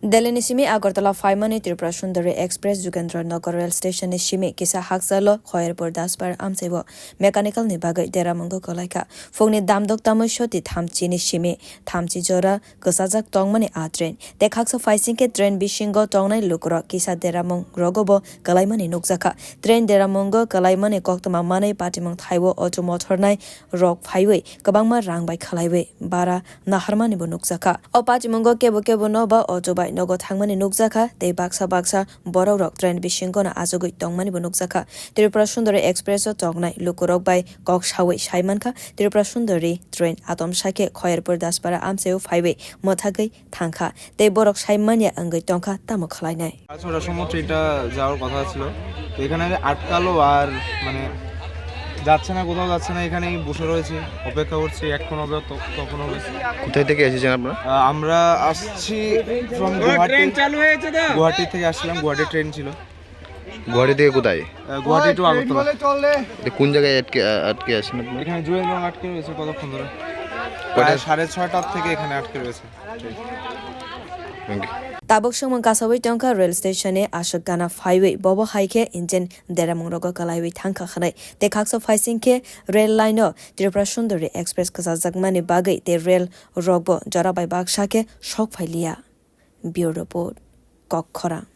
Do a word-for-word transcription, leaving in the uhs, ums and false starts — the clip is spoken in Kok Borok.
Delhi ni simi Agartala phaimani Tripura Sundari Express Jugendra Nagar Rail Station ni simi kisa hakchalo Khoyerpur Daspara amchaio mechanical ni bagwi deramungo kwlaikha. Phungni damdok tamwi soti thamchi ni simi thamchi jora kwchajak tongmani a train. Tei khaksa phaising khe train bisingo tongnai lukurok kisa deramung rogobo kwlaimani nukjakha. Train deramungo kwlaimani koktwma manwi patimung thaiwi auto mothornai rok phaiwi kwbangma rang bai khlaiwi bara naharmani bo nukjakha. O pachimungo kebo kebo no ba auto bai nogo thangmani nukjakha tei baksa baksa borok rok train bisingo no achugwi tongmani bo nukjakha. Tripura Sundari Express o tongnai lukurok bai kok sawi saimankha Tripura Sundari train atom sakhe Khoyerpur Daspara amchaio phaiwi mwthagwi thangkha tei borok saimanya wngwi tongkha tamo khlainai. পাঁচ ছটার সময় ট্রেনটা যাওয়ার কথা ছিল, তো এখানে আটকালো আর মানে যাচ্ছে না, কোথাও যাচ্ছে না, এখানেই বসে রয়েছে, অপেক্ষা করছি, এখন হবে তো- তখন হবে। কোথায় থেকে এসেছেন আপনারা? আহ, আমরা আসছি ফ্রম গুয়াহাটি। ট্রেন চালু হয়েছে তো? গুয়াহাটি থেকে আসছিলাম, গুয়াহাটি ট্রেন ছিল। গুয়াহাটি থেকে কোথায়? আহ, গুয়াহাটি টু আগরতলা। এটা কোন জায়গায় আটকে আটকে আছেন আপনারা? এখানে জুয়েল রং আটকে রয়েছে কতক্ষণ ধরে? কয়টা? প্রায় সাড়ে ছয়টার থেকে এখানে আটকে রয়েছে। Thank you. Tabuk swngmung kasawi tongkha rail station ni aswk gana phaiwi, bobo hai khe engine deramung rogo kwlaiwi thangkha hwnwi. Tei khaksa phaising khe rail line o Tripura Sundari Express kwchajakmani bagwi tei rail rokbo jora bai baksa khe sok phai liya. Bureau Report, Kokkhorang.